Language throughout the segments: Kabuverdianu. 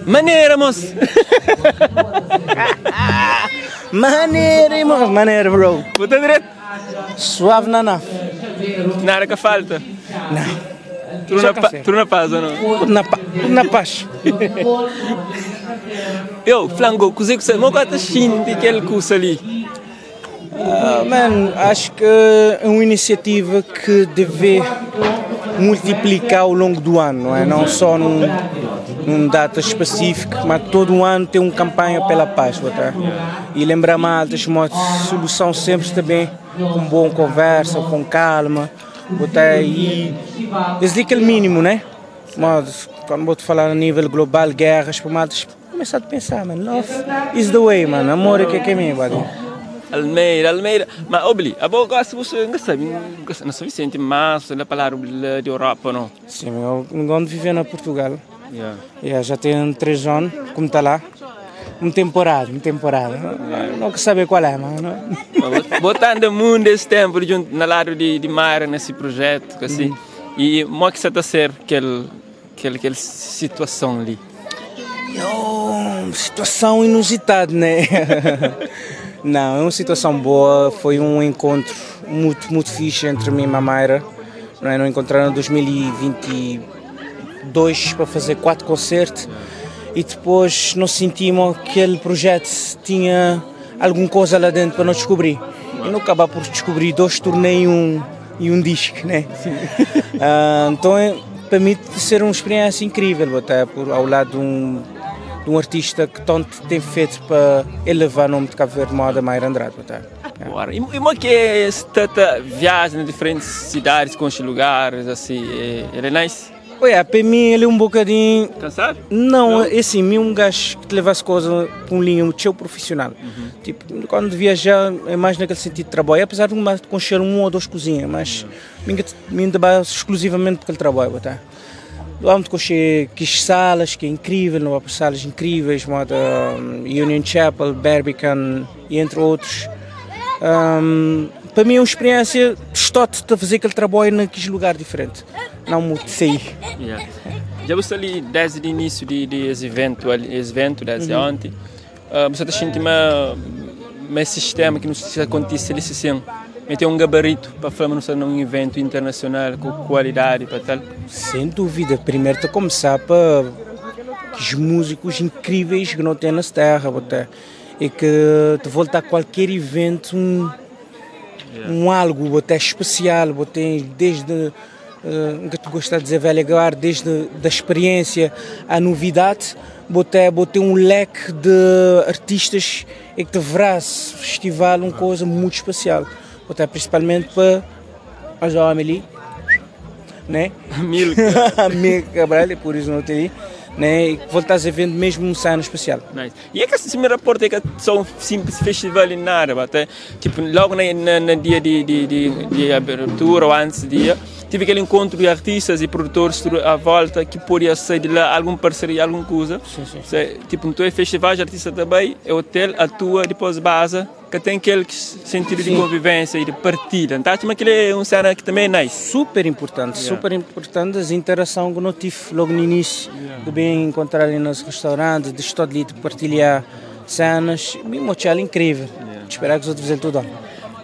Manera mos. Manera mos, manera bro. Bu ta direto? Suave na naf. Nada ka falta. Não. Tudo na, pa, tudo na paz ou não? Tudo na, tudo na paz. Eu, flango, kuzê ku sa, mo ka ta xinti kel kusa li. Man, acho que é uma iniciativa que deve multiplicar ao longo do ano, não é? Não só num data específica, mas todo o ano tem uma campanha pela paz, tá? E lembrar maltas, uma solução sempre também com boa conversa, com calma, botar e desde aquele mínimo, né? Mas quando vou te falar a nível global, guerras, para maltas, começar a pensar, man, love is the way, man, amor é que é caminho, buddy. Almeida, Almeida. Mas, obli, a boa gosta, você não sabe, não sabe sente mais, na palavra de Europa, não? Sim, eu gosto de viver na Portugal. Yeah. Yeah, já tem 3 anos, como está lá. Uma temporada, uma temporada. Não quero saber qual é, mas... Botando o mundo esse tempo junto na lado de Mara nesse projeto, assim. E como é que você está a ser aquele situação ali? Yo, situação inusitada, né? Não, é uma situação boa. Foi um encontro muito, muito fixe entre mim e a Mayra. Não é? Nos encontraram em 2022 para fazer quatro concertos e depois nós sentimos que aquele projeto tinha alguma coisa lá dentro para nós descobrir. E não acabar por descobrir dois torneios e um disco, né? Então, para mim, ser uma experiência incrível, até por, ao lado de um artista que tanto tem feito para elevar o nome de Cabo Verde, moda Mayra Andrade. Até. Bora. E como é que é esta viagem em diferentes cidades, com os lugares, assim, ele é nice? Olha, para mim ele é um bocadinho. Cansado? Não, é assim, mim um gajo que te leva as coisas para um linha muito profissional. Tipo, quando viajar é mais naquele sentido de trabalho, apesar de mais conhecer um ou dois cozinhas, mas mim mim trabalho exclusivamente porque trabalho, tá? Vamos conhecer que salas que é incrível, não há salas incríveis, moda Union Chapel, Barbican e entre outros. Para mim é uma experiência, estou a fazer aquele trabalho naquele lugar diferente, não muito sair. Yeah. Já você ali desde o início de esse evento, esse evento desde ontem, você está sentindo uma sistema que não se acontece ali assim, meter um gabarito para falar num evento internacional com qualidade para tal? Sem dúvida. Primeiro a começar para os músicos incríveis que não tem na terra, botar. E que te volta a qualquer evento um algo botar especial, botar desde que tu gosta de dizer velha guarda, desde da experiência à novidade, botar um leque de artistas e que te verás festival uma coisa muito especial. Botar principalmente para a jovem ali, né? Milka. Milka Cabral, por isso não tem, né? E voltar a evento mesmo um ano especial. Nice. E é que esse meu rapporto é que só um simples festival e nada, até, tipo, logo na dia de abertura ou antes do dia, tive aquele encontro de artistas e produtores à volta que podia sair de lá algum parceria, alguma coisa. Sim. Tipo, não é festival de artista também, é hotel, atua, depois base, que tem aquele sentido de convivência e de partilha. Então, acho que aquele é um cena que também é nice. Super importante, super importante a interação que eu tive logo no início, de bem encontrar ali nos restaurantes, de estar ali, de partilhar cenas, e uma incrível. Esperar que os outros fizerem tudo.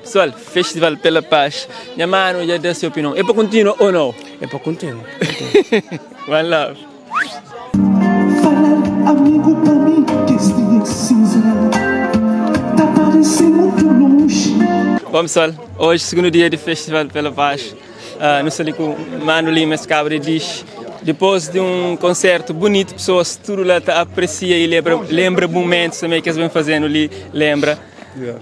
Pessoal, Festival pela Paz. Minha mano já deu sua opinião. É para continuar ou não? É para continuar. One love. Falar amigo pra mim que este dia cinza tá parecendo muito longe. Bom pessoal, hoje segundo dia de Festival pela Paz. Nós ali com Mano Lima, esse cabra diz depois de um concerto bonito, pessoas tudo lá tá, aprecia e lembra momentos também que eles vêm fazendo ali, lembra.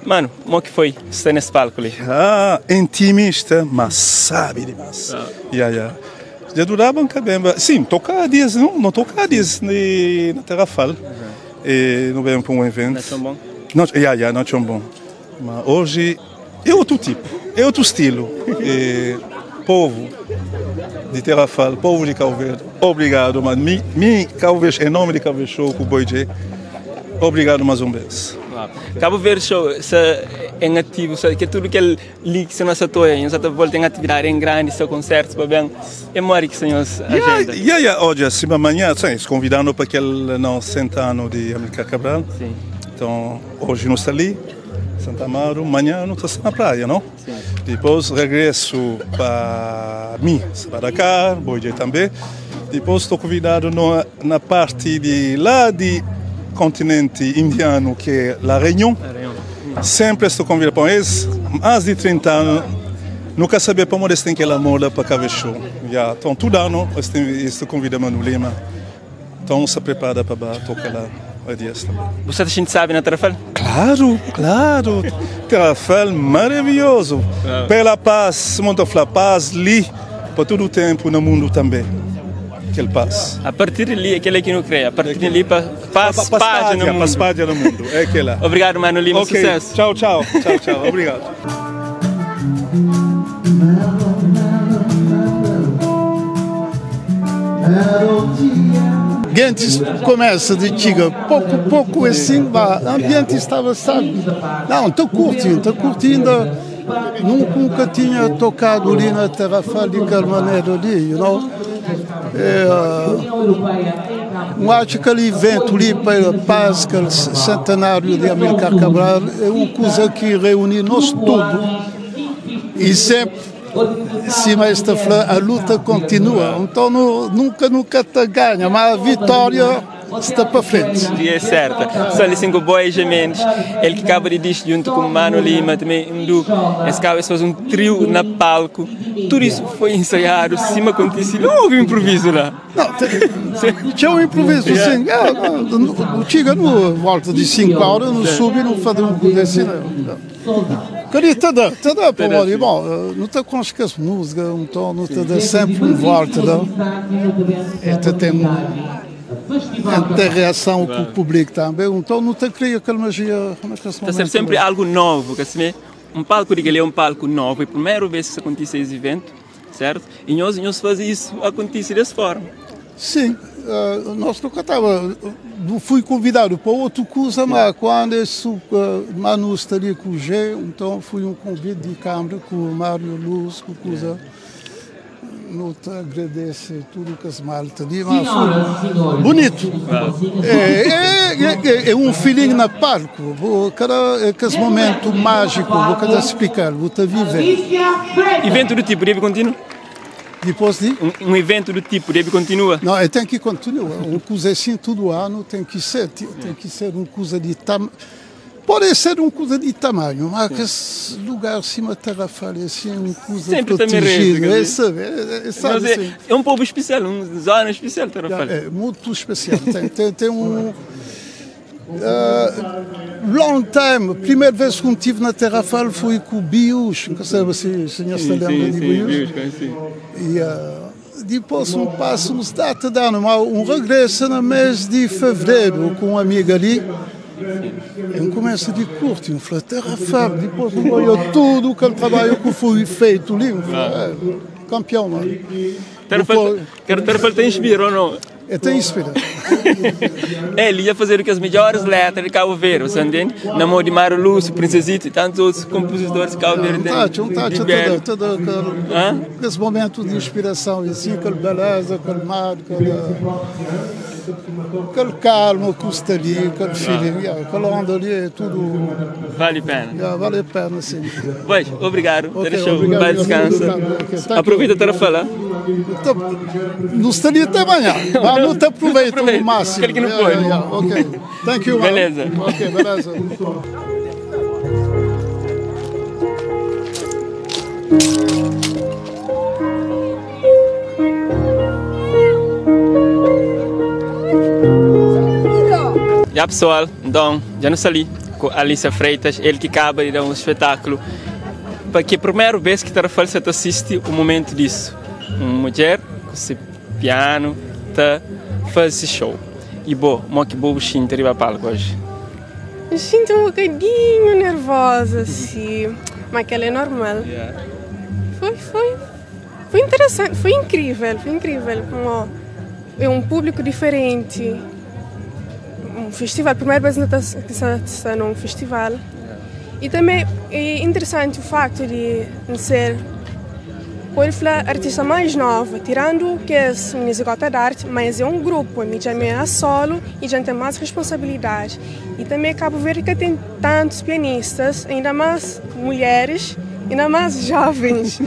Mano, como que foi estar nesse palco ali? Ah, intimista, mas sabe demais. Yeah. Já durava um cabemba. Sim, tocar dias, não, não tocar dias na Tarrafal. E não vem para um evento. Não é tão bom? Não, yeah, não é tão bom. Mas hoje é outro tipo, é outro estilo. E, povo de Tarrafal, povo de Cabo Verde, obrigado, mano. Mi, mi Cabo Verde, em nome de Cabo Verde Show, com o Boi J, obrigado mais uma vez. Cabo Verde Show sa em ativo, sa que tudo aquele li que se nós atoia, nós ta volta em atividade em grande, sa concertos para bem. É mori que senhores agenda. Yeah, yeah, olha, assim, amanhã, sim, se convidando para aquele não centano de Amílcar Cabral. Sim. Então, hoje não está ali, Santa Amaro, amanhã não está na praia, não? Sim. Depois regresso para mim, para Dakar, bom dia também. Depois estou convidado no, na parte de lá de continente indiano, que é La Réunion. Sempre estou convidado para eles, mais de 30 anos, nunca sabia para onde eles têm aquela moda para cá show. Yeah. Então, todo ano, estou convidado no Lima. Então, se prepara para tocar lá. Você a gente sabe na Tarrafal? Claro, claro. Tarrafal maravilhoso. Pela paz, muito falar paz ali, para todo o tempo no mundo também. Aquele paz. A partir de aquele que não crê, a partir de ali, paz, paz no mundo. Paz, paz no mundo, é aquela. Obrigado, Mano Lima, okay. Sucesso. Tchau, tchau, tchau, tchau. Obrigado. Gente começa de chiga, pouco, pouco assim, o ambiente estava, sabe? Não, estou curtindo, Nunca tinha tocado ali na Tarrafal de maneira ali, you know? É, acho que aquele evento ali para a paz, aquele centenário de Amílcar Cabral, é uma coisa que reúne nós tudo. E sempre, cima esta a luta continua. Então nunca, nunca te ganha, mas a vitória está para frente. E é certa. Só ali cinco boys Mendes, ele que acaba de dizer junto com o Mano Lima, também um esse cara faz um trio na palco. Tudo isso foi ensaiado, cima aconteceu. Não houve improviso lá. Não, tinha um improviso, sim. Chega no volta de 5 horas, não sube, não faz um coisa assim. Queria te dar, para bom, não te conheces as músicas, então não te dá sempre um volta, não. Então tem interação com o público também, então não te cria aquela magia. Está ser sempre algo novo, que assim, um palco de é um palco novo, é a primeira vez que acontece esse evento, certo? E nós fazemos isso acontecer dessa forma. Sim, nós nunca estava, fui convidado para outro curso, mas quando esse Manu estaria com o G, então fui um convite de câmara com o Mário Luz, com o coisa. Não te agradece tudo que se mal te diz, mas foi bonito. É um feeling na palco, cada esse momento mágico, vou cada explicar, vou te viver. Evento do tipo deve continuar? Depois de? Um evento do tipo deve continuar? Não, tem que continuar. Um coisa assim todo ano tem que ser, tem que ser uma coisa de tamanho. Pode ser uma coisa de tamanho, mas esse lugar acima da Tarrafal é assim, uma coisa sempre protegida. É um povo especial, uma zona especial, Tarrafal. É muito especial. Tem um... long time, primeira vez que estive na Tarrafal foi com o Bius, não sei se o senhor se lembra de Bius. E depois um passo, uns data de ano, um regresso no mês de fevereiro com um amigo ali. Eu começo de curto, eu falei, Tarrafal, depois não olhou tudo o trabalho que foi feito ali, eu falei, campeão, mano. Tarrafal te inspira ou não? Eu te inspira. Ele ia fazer o que as melhores letras de Cabo Verde, você entende? Na mão de Mário Lúcio, Princesito e tantos outros compositores de Cabo Verde. Um todo esse momento de inspiração, assim, aquela beleza, aquele mar, aquele calmo que está ali, aquele feeling, aquela onda ali, é tudo... Vale a pena. Vale a pena, sim. Pois, obrigado. Okay, obrigado. Vai descanso. Aproveita para falar. Não estaria até amanhã, mas não te aproveito o máximo. Aquele que não foi. Ok, thank you. Beleza. Ok, beleza. Já pessoal, então, já não ali com Alicia Freitas, ele que acaba de dar um espetáculo. Porque é a primeira vez que Tarrafal se assiste o momento disso. Uma mulher com seu piano tá faz esse show. E bom, mo que bobo sinto riba palco hoje. Me sinto um bocadinho nervosa, assim, mas aquela é normal. Yeah. Foi interessante, foi incrível. É um público diferente. um festival, primeira vez que está num festival. E também é interessante o facto de ser a artista mais nova, tirando que é música de arte, mas é um grupo, a mídia é a solo e já tem mais responsabilidade. E também Cabo Verde que tem tantos pianistas, ainda mais mulheres, ainda mais jovens.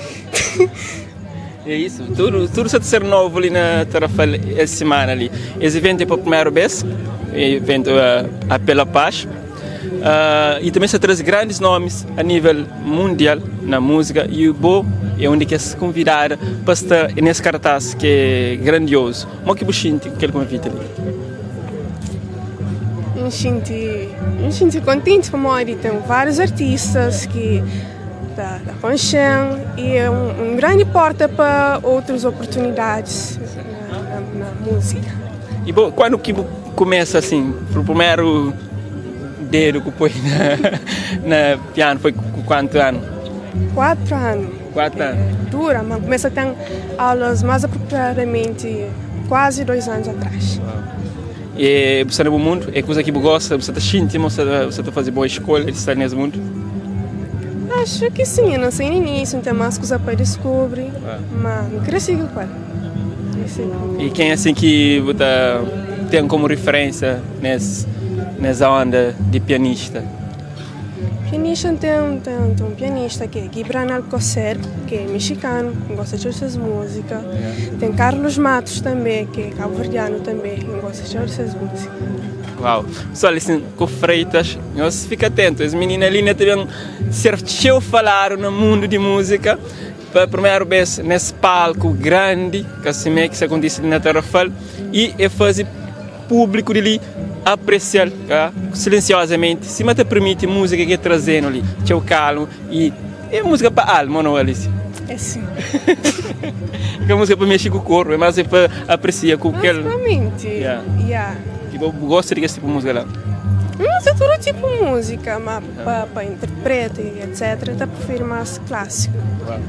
É isso, tudo está ser novo ali na Tarrafal essa semana ali. Esse evento é para a primeira vez, evento a Pela Paz. E também se traz grandes nomes a nível mundial na música e o bom é onde quer se convidar para estar nesse cartaz que é grandioso. Como é que você sente aquele convite ali? Me sinto contente porque tem vários artistas que da Conchão e é um grande porta para outras oportunidades na música. E bom, quando que começa assim, o primeiro dedo que põe na piano foi com quanto ano? 4 anos. 4 anos. É, dura, mas começa a ter aulas mais apropriadamente quase 2 anos atrás. E você no mundo? É coisa que você gosta? Você está sentindo? Você está fazendo boa escolha de estar nesse mundo? Acho que sim, eu não sei no início, não tem mais coisa para descobrir, mas não cresci com ela. E quem é assim que você tem como referência nessa onda de pianista? Pianista tem um pianista que é Gibran Alcocer, que é mexicano, gosta de outras músicas. Tem Carlos Matos também, que é cabo-verdiano também, gosta de outras músicas. Uau! Pessoal, assim, com Freitas, nós fica atento, as meninas ali também ser falar no mundo de música, pela primeira vez nesse palco grande, que assim é que se acontece na Tarrafal, e é fazer público de ali apreciar, tá? Silenciosamente, se te permite música que é trazendo ali, teu calmo e é música para alma, não Alice? É sim. É música para mexer com o corpo, mas é para apreciar com aquele. Basicamente. Yeah. Yeah. E eu gosto desse tipo de música lá. Não sei todo tipo de música, mas para interprete e etc. Eu prefiro mais clássico. Yeah.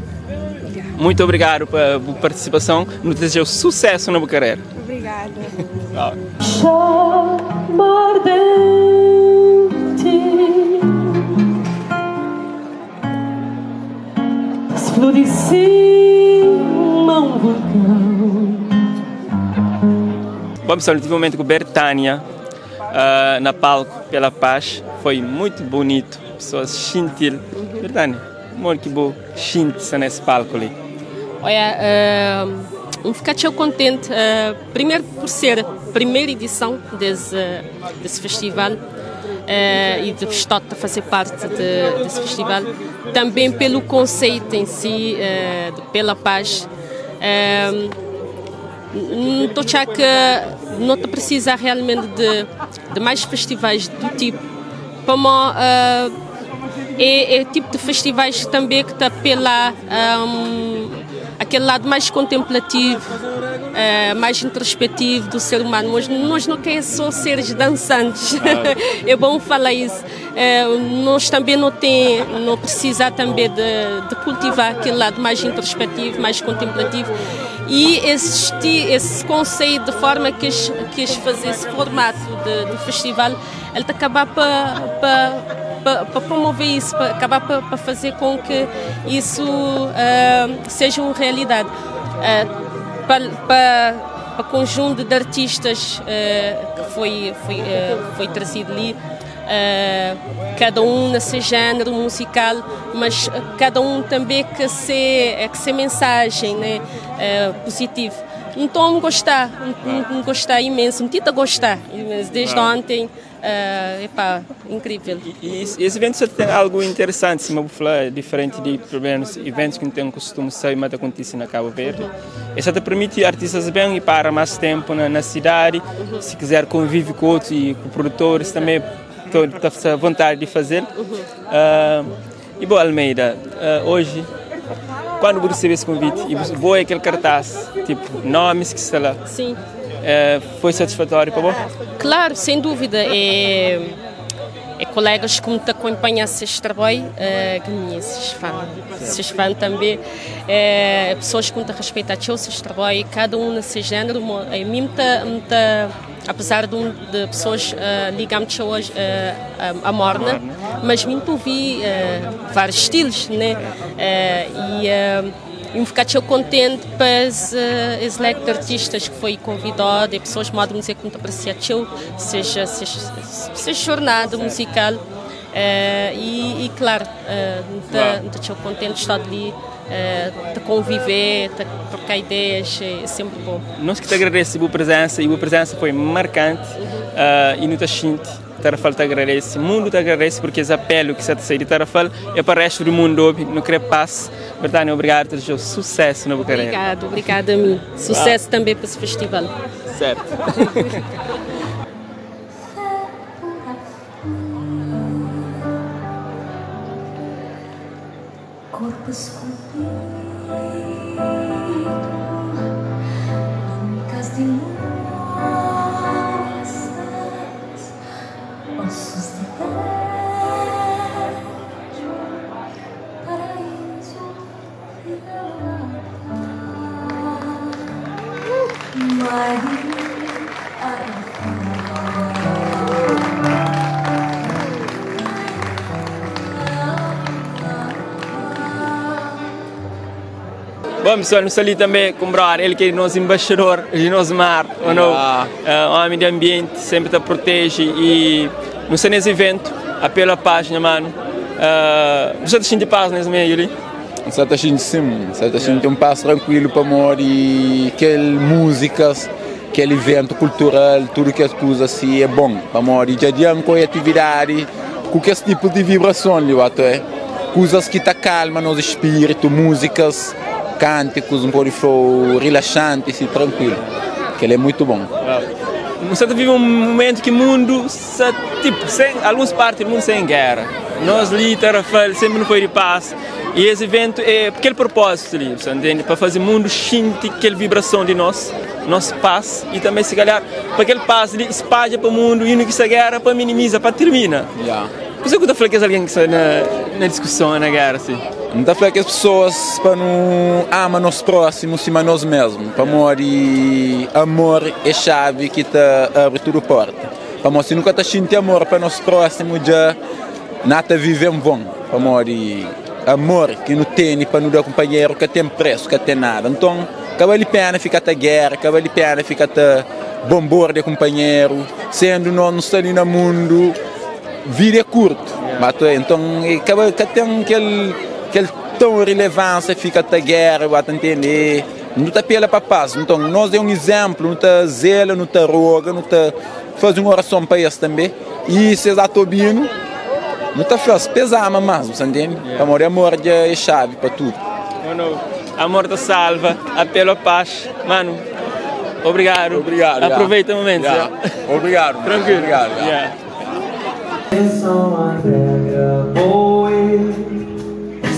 Muito obrigado pela participação. Nos desejo sucesso na carreira. Obrigada. Chama ardente, se flor de cima um vulcão. Bom, pessoal, tive um momento com Bertânia na palco pela paz. Foi muito bonito, pessoas gentil. Bertânia, muito bom, sente-se nesse palco ali. Olha, eu fiquei contente, primeiro por ser a primeira edição desse festival e de estar a fazer parte desse festival, também pelo conceito em si, de pela paz. Estou a achar que não te precisa realmente de mais festivais do tipo, como é tipo de festivais também que está pela aquele lado mais contemplativo, mais introspectivo do ser humano. Mas nós não queremos só seres dançantes, é bom falar isso. Nós também não precisa também de cultivar aquele lado mais introspectivo, mais contemplativo. E esse conceito de forma que quis fazer esse formato do festival, ele acaba para promover isso, para acabar para fazer com que isso seja uma realidade. Para o conjunto de artistas que foi trazido ali, cada um nesse género musical, mas cada um também que se mensagem, né, positiva. Então me gostar imenso, me tenta gostar imenso, desde ontem. Epá, incrível. E esse evento tem algo interessante, se eu falar, diferente de pelo menos eventos que não tem costume sair, mas acontece na Cabo Verde. Isso te permite artistas bem e para mais tempo na cidade, se quiser convive com outros e com produtores também, estou à vontade de fazer. E bom, Almeida, hoje, quando você recebe esse convite e vou aquele cartaz, tipo, nomes que está lá. Sim. Foi satisfatório para você? Claro, sem dúvida. É colegas que me acompanham esse trabalho, que me fã, esses fã também, é, pessoas que me respeitam esse trabalho, cada um nesse género, a mim me apesar de, de pessoas ligar-me hoje a morna, mas me ouvi vários estilos, né? E me ficar contente para esse leque de artistas que foi convidado e pessoas que me dizer que me apreciam, seja seja jornada musical e claro, estou contente de estar ali, de conviver, de trocar ideias, é sempre bom. Nós que te agradecemos a presença, e a presença foi marcante e não te sente. Tarrafal te agradece, o mundo te agradece porque esse apelo que você está de Tarrafal é para o resto do mundo, não quer paz. Bertânia, obrigado, te desejo sucesso na boa carreira. Obrigado, obrigado a mim. Sucesso também para esse festival. Certo. Corpo esculpido, túnicas de louças, ossos de beijo, paraíso vira-lata, Maria. Bom, pessoal, nos ali também com o brother, ele que é nosso embaixador de nosso mar, ou não? Homem de ambiente, sempre te protege e não sei nesse evento, apelo à paz, né, mano? Você está sentindo paz nesse meio ali? Você está sentindo sim, você está sentindo um paz tranquilo para morrer, aquele músicas, aquele evento cultural, tudo que as coisas assim é bom para morrer. Já adianta com a atividade, com esse tipo de vibração ali, até coisas que te calma nosso espírito, músicas, cânticos, um pouco de flow relaxante e tranquilo, que ele é muito bom. Você vive um momento que o mundo, tipo, sem, algumas partes do mundo sem guerra. Nós ali, Tarrafal, sempre não foi de paz. E esse evento é aquele propósito ali, você entende? Para fazer o mundo sentir aquela vibração de nós, nosso paz, e também se calhar, para aquele paz ali, espalha para o mundo, e não que essa guerra para minimiza, para termina. Você que está falando que é alguém que está na discussão, na guerra, assim? Não está falando que as pessoas para não amar nosso próximo, sim, a nós mesmos. Para morrer, amor é chave que te abre tudo porta. Para morrer, se nunca está sentindo amor para nosso próximo, já nada vivemos bom. Para morrer, amor que não tem para não dar companheiro, que tem preço, que tem nada. Então, que vale a pena ficar na guerra, que vale a pena ficar bombor de companheiro, sendo nós não está ali no mundo, vida é curto. Então, que tem aquele tão relevância, fica a guerra, vai entender, não está pela para paz. Então, nós é um exemplo, não está zela, não está roga, não está faz uma oração para esse também. E se está ouvindo, não está falando, pesar mais, você entende? Amor, amor é chave para tudo. Mano, amor te salva, apelo à paz. Mano, obrigado. Obrigado. Aproveita o momento. Obrigado. Tranquilo. Obrigado. Sessão alegre, boi.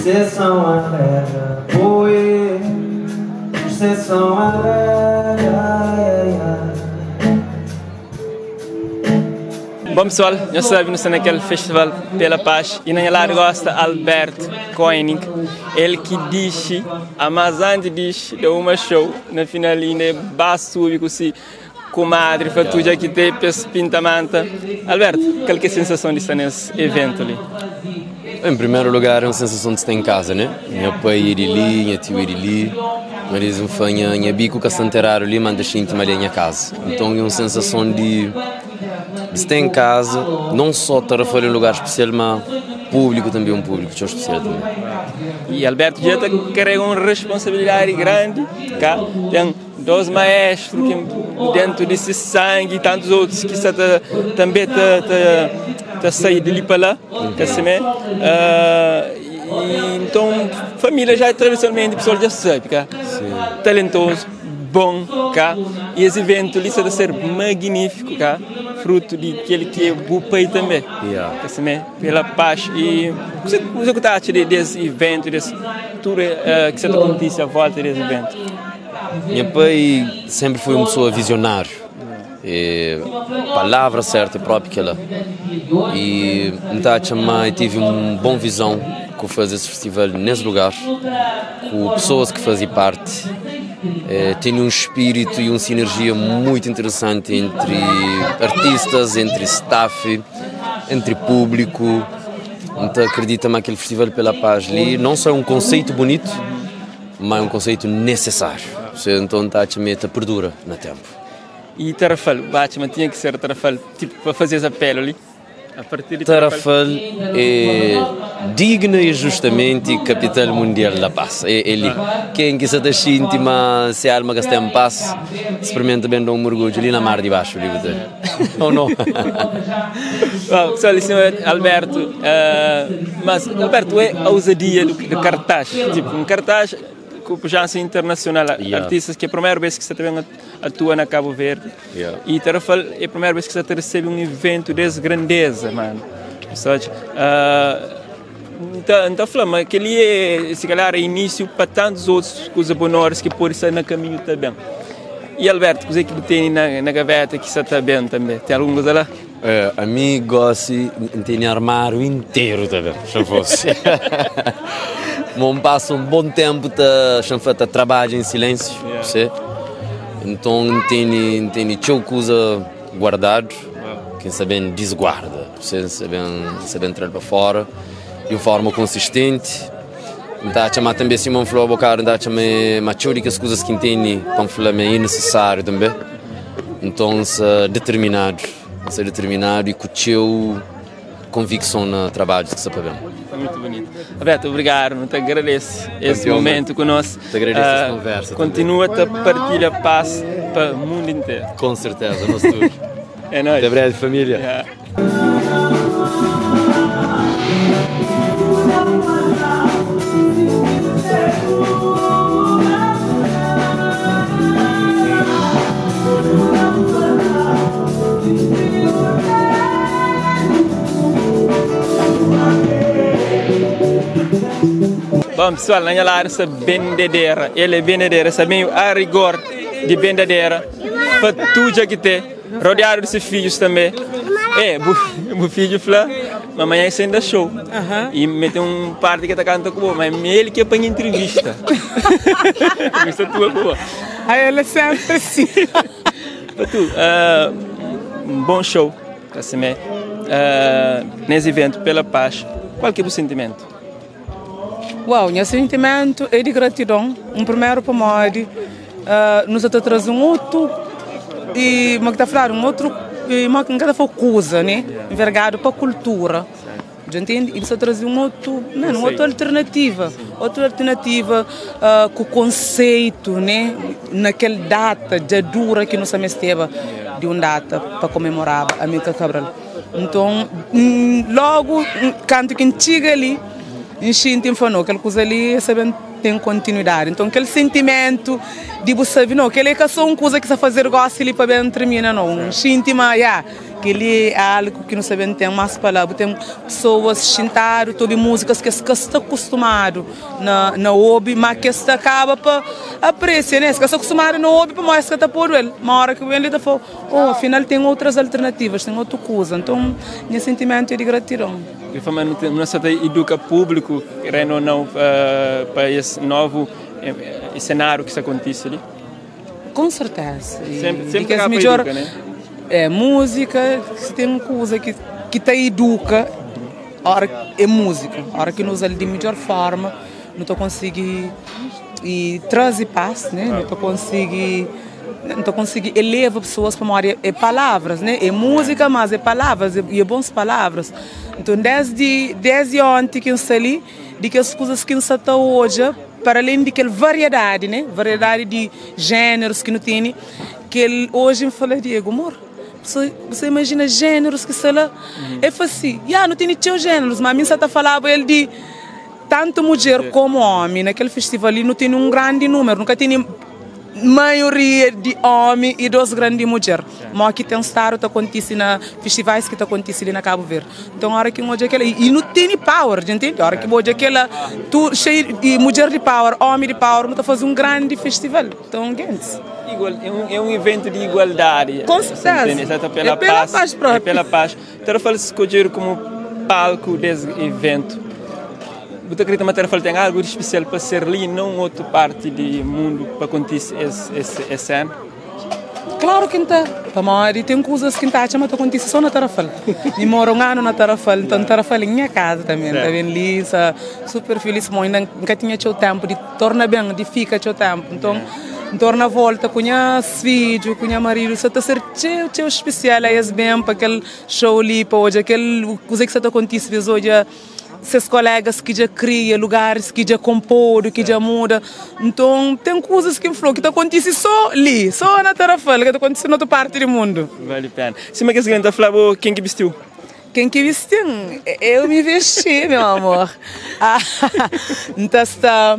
Sessão alegre, boi. Sessão alegre, ai, ai. Bom pessoal, nós sabemos naquele festival pela paz e na lado gosta Alberto Koenig, ele que disse, a Mazante disse, deu uma show na finaline, baço com si comadre, fatuja que tem pinta manta. Alberto, qual que é a sensação de estar nesse evento ali? Em primeiro lugar, é uma sensação de estar em casa, né? Meu pai é de ali, minha tio é de ali, mas um fã, minha bico que se enterraram ali, manda gente ali em casa. Então é uma sensação de estar em casa, não só estar a falar em um lugar especial, mas público também, um público especial também. E Alberto já carrega uma responsabilidade grande, cá tem dois maestros que dentro desse sangue e tantos outros que está também tá saindo de ali para lá, tá se então família já é tradicionalmente pessoal já sabe, cá talentoso, bom, cá e esse evento ali está a ser magnífico, cá fruto de aquele que é o pai também, tá se pela paz. E você que está achando desse evento, desse tudo que você acontece à volta desse evento? Meu pai sempre foi uma pessoa visionária. É palavra certa é próprio que ela. E N ta atxa ma e tive un bon vizon ku faze es festival nes lugar, ku pessoas ki faze parte. É, tem um espírito e uma sinergia muito interessante entre artistas, entre staff, entre público. Então acredita que aquele Festival pela Paz ali não só é um conceito bonito, mas é um conceito necessário. Então tá a meta perdura no tempo. E Tarrafal, Batman tinha que ser Tarrafal, tipo, para fazer esse apelo ali? A partir de Tarrafal é digna e justamente capital mundial da paz. É ele. Quem quiser estar íntima, se a alma que está em paz, experimenta bem dar um mergulho ali na mar de baixo, ali, ou não? Bom, pessoal, esse é Alberto. Mas Alberto é a ousadia do cartaz. Tipo, um cartaz com pujança internacional, artistas que é a primeira vez que você também atua na Cabo Verde. E Tarrafal é a primeira vez que você recebe um evento dessa grandeza, mano. Ou seja, então, falando, mas aquele é, se calhar, é início para tantos outros coisas bonores que podem estar no caminho também. E Alberto, o que é que tem na gaveta que está bem também? Tem alguma coisa lá? É, a mim gosto de armário inteiro também, se fosse. Bom, passo um bom tempo tá, trabalho em silêncio, você? Então tem coisa guardado, quem sabe desguarda, você sabe entrar para fora de uma forma consistente. Então, chamar também Simão falou bocado, então chamar mas que as coisas que tem para falar é necessário também. Então, se determinado, ser determinado e com teu convicção no trabalho que se bem. Muito bonito. Alberto, obrigado, muito agradeço esse momento conosco. Te agradeço essa conversa. Continua a partilhar paz para o mundo inteiro. Com certeza, nós tudo. É nóis. Até breve, família. Yeah. Bom, pessoal, na minha essa bendedeira, ele é bendedeira, sabe a rigor de bendedeira, para que tem, rodeado de seus filhos também. É, o filho falou, mamãe é ainda show. E meteu um parte que tá cantando com mas ele que apanha entrevista. Entrevista tua boa. Aí ele sempre assim. Patu, um bom show, assim, nesse evento pela paz, qual que é o sentimento? Uau, meu sentimento é de gratidão. Um primeiro para nós, nos está trazendo um outro e como é que tá falando, um outro e uma que cada coisa, né? Envergado para a cultura. Entende? E nos traz um outro, não, uma outra alternativa, outra alternativa com o conceito, né? Naquela data de dura que nós esteve de uma data para comemorar a Amílcar Cabral. Então, logo canto que chega ali, enchente falou aquela coisa ali, sabendo tem continuidade. Então, aquele sentimento de você saber, não, aquele é só uma coisa que você fazer gosto ali para bem termina, não. Um sentimento, yeah, que ele é algo que não sabemos tem mais palavras, tem pessoas sentadas, ouvir músicas que está acostumado na ouvir, mas que se acaba para apreciar, né? Se está acostumado na ouvir, para mais que está por ele. Uma hora que ele está falando, oh, afinal tem outras alternativas, tem outra coisa. Então, meu sentimento é de gratidão. De forma não só educa público, querendo ou não, para esse novo cenário que se acontece ali? Com certeza. Sempre que melhor educa, né? É música, se tem uma coisa que te educa, a hora é música. A hora que nos usa de melhor forma, não te consegue e trazer paz, né? Não te consegue, não te consegue eleva pessoas para uma área é palavras, né? É música, mas é palavras e é boas palavras. Então desde ontem que eu ali, de que as coisas que eu está hoje, para além de aquela variedade, né? Variedade de gêneros que não tem, que ele hoje me fala Diego, amor, você imagina gêneros que sei lá, é fácil. Yeah, não tem teu gêneros, mas a mim só tá falando ele de tanto mulher como homem naquele festival ali não tem um grande número, nunca tem maioria de homem e dois grandes mulheres. Mas aqui tem um star que acontece na festivais que acontece ali na Cabo Verde. Então a hora que hoje aquela e não tem power, entende? A hora que hoje aquela tu cheio de mulher de power, homem de power, não tá fazendo um grande festival. Então, gente. igual, é um, é um evento de igualdade. Com certeza. Exato, pela É pela paz, paz própria. É pela paz. Tarrafal escolher como palco desse evento. Você acredita que Tarrafal tem algo de especial para ser ali, não outra parte do mundo para acontecer esse, esse, esse ano? Claro que está. Para mim, tem coisas que está, mas acontece só na Tarrafal. E moro um ano na Tarrafal, então Tarrafal é minha casa também. Certo. Está bem lisa, super feliz, mas ainda nunca tinha seu tempo de torna bem, de fica seu tempo. Então, torna a volta com minha filho, com minha marido, só está ser teu, teu especial aí bem para aquele show ali, para hoje, aquele coisa que só acontece hoje seus colegas que já cria, lugares que já compor, que já muda. Então, tem coisas que falou que acontece só ali, só na Tarrafal, que acontece em outra parte do mundo. Vale a pena. Se mas que seguinte, falou, quem que vestiu? Quem que vestiu? Eu me vesti, meu amor. Ah, então, está,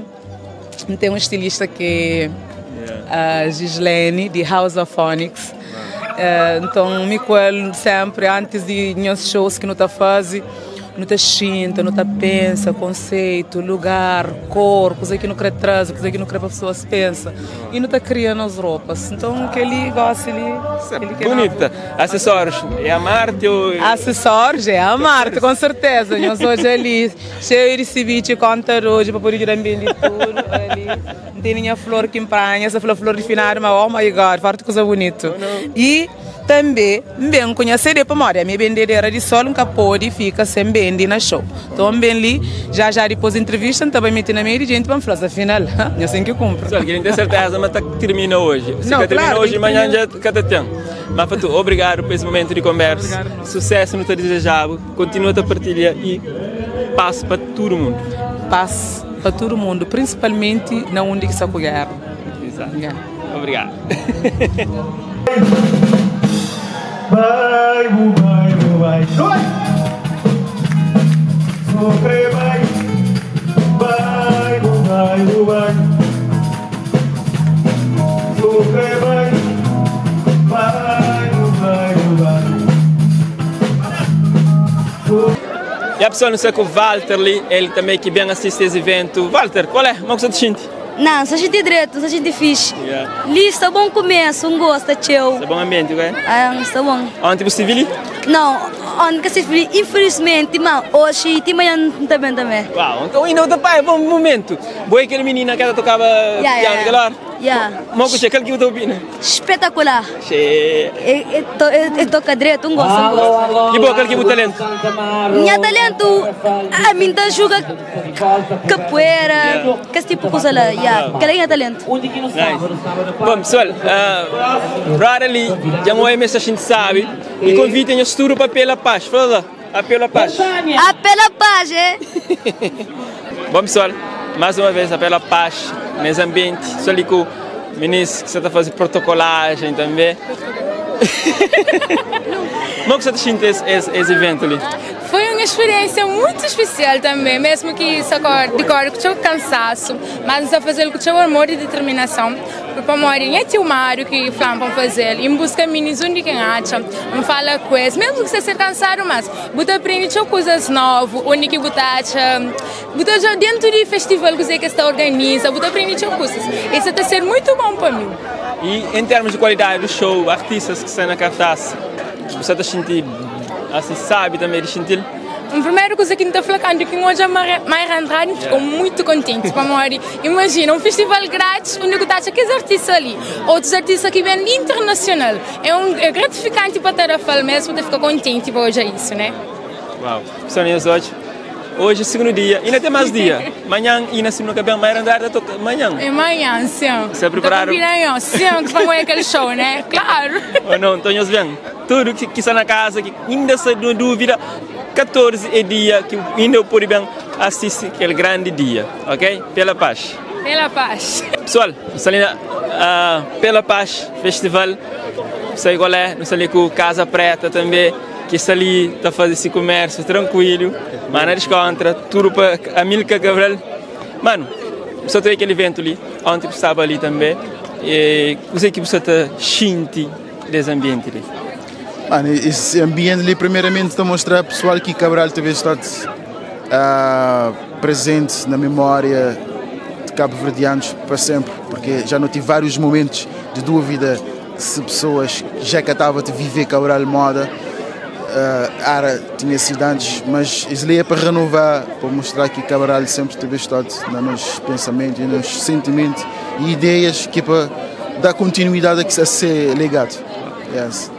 tem um estilista que é a Gislene, de House of Onyx. Então, me coelho sempre, antes de meus shows que não está fazendo, não está xinta, não está pensa, conceito, lugar, cor, coisa que não quer trazer, coisa que não quer para pessoas pensa. E não está criando as roupas. Então, que ele gosta, ele, ele quer Bonita. Acessórios, é a Marte ou... Acessórios, é a Marte, com certeza. Nós hoje ali, cheio de ceviche, conta hoje, para poder ir bem de tudo. Ali. Não tem nenhuma flor que empranha, essa flor, flor de finado, mas oh my God, forte coisa bonita. E também, bem conhecer para morar, a minha vendedeira de sol nunca pode fica sem vender na show. Então, bem ali, já já depois da entrevista, também meti na meio de gente para falar, afinal, eu sei que cumpro. Só que tem certeza, mas tá, termina hoje. Se Não, que termina claro, hoje, tem que amanhã terminar. já cada tempo. Mas, Fatu, obrigado por esse momento de conversa. Obrigado. Sucesso no teu desejado. Continua a partilha e passo para todo mundo. Paz para todo mundo, principalmente na onde que se acolher. Exato. Yeah. Obrigado. Vai, vai, vai, vai. Sofre, vai, vai, vai, vai. Sofre, vai, vai, vai, vai. E a pessoa não sei com o Walter ali, ele também que bem assiste esse evento. Walter, qual é? Como é que você te sente? Não, só gente direito, só gente fixe. Yeah. Lista, bom começo, um gosto, tchau. Está bom ambiente, ok? Ah, está bom. Ontem você viu ali? Não, ontem que se viu, infelizmente, mas hoje e amanhã também também. Uau, então ainda outra pai, bom momento. Boa aquela menina que ela tocava Yeah, piano, yeah, aquela hora. yeah. Mo que aquele que eu opina. Espetacular. Che. Eu toca direito, um gosto, um gosto. E boa aquele que o talento. Minha talento, a mim tá joga capoeira, que esse tipo de coisa lá, yeah. Que ela é talento. Nice. Bom, pessoal, uh, ali, já não é mesmo a gente sabe, e convidem o estudo para pela paz. Fala lá, apelo à paz. A pela paz, é? Bom, pessoal, mais uma vez, apelo à paz, nesse ambiente, só ali com o ministro que você está fazendo protocolagem também. Como que você está sentindo esse, esse, esse evento ali? Foi uma experiência muito especial também, mesmo que só de cor com seu cansaço, mas a fazer com seu amor e determinação. Porque a mãe é tio Mário que flam fazer, em busca minis onde quem acha, não fala coisa, mesmo que você se cansado, mas você aprende coisas novas, onde que você acha, você já dentro do festival que você que está organiza, você aprende coisas. Isso está ser muito bom para mim. E em termos de qualidade do show, artistas que estão na cartaz, você está sentindo, assim, sabe também de sentir? A primeira coisa que está falando que hoje a Mayra Andrade ficou muito contente. Imagina, um festival grátis, onde está aqueles artistas ali, outros artistas que vêm internacional. É, é gratificante para Tarrafal mesmo, de ficar contente para hoje é isso, né? Uau, pessoal, hoje, hoje é o segundo dia, ainda tem mais dia. Amanhã, e na segunda cabelo, Mayra Andrade toca amanhã. É amanhã, sim. Você prepararam? Sim, que vamos aquele show, né? Claro. Ou não, então, bem, tudo que está na casa, que ainda está na dúvida, 14 é dia que ainda pode bem assistir aquele grande dia, ok? Pela paz. Pela paz. Pessoal, Salina, Pela Paz Festival, sei qual é, não sei com Casa Preta também, que está ali, está fazendo esse comércio tranquilo, mas não descontra, tudo para a Milka Cabral. Mano, só tem aquele evento ali, ontem estava ali também, e o que você está sentindo desse ambiente ali? Mano, esse ambiente ali primeiramente está a mostrar pessoal que Cabral teve estado presente na memória de cabo-verdianos para sempre. Porque já não tive vários momentos de dúvida se pessoas já que estava a viver Cabral moda era, tinha sido antes, mas isso ali é para renovar, para mostrar que Cabral sempre teve estado nos nossos pensamentos e nos sentimentos e ideias que é para dar continuidade a ser legado. Yes.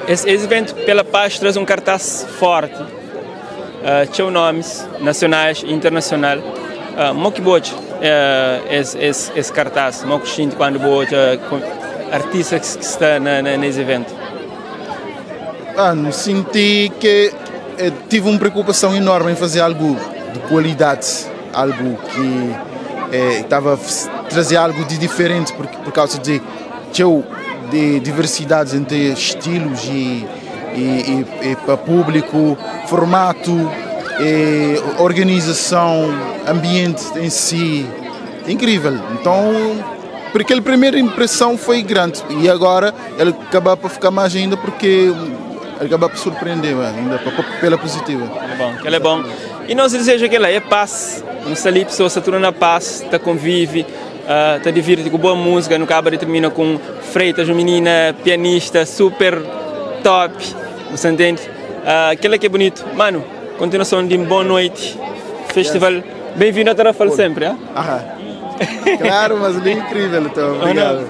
Esse, evento pela paz traz um cartaz forte, tinha nomes nacionais e internacional. Mo ki bo esse cartaz, mo ki quando bo artistas que está na, nesse evento? Ah, senti que tive uma preocupação enorme em fazer algo de qualidade, algo que estava a trazer algo de diferente por causa de teu de diversidades entre estilos e para público, formato, e organização, ambiente em si, incrível. Então, porque a primeira impressão foi grande e agora ele acaba por ficar mais ainda porque ele acaba por surpreender ainda pela positiva. É bom, que ele é bom. E nós desejamos que ela é paz, não ali pessoas está tudo na paz, está convive, está divirte com boa música, no cabo termina com Freitas, uma menina pianista super top, você entende? Aquilo que é bonito. Mano, continuação de uma boa noite, festival. Yes. Bem-vindo a Tarrafal sempre, ah? Claro, mas é incrível, então, obrigado.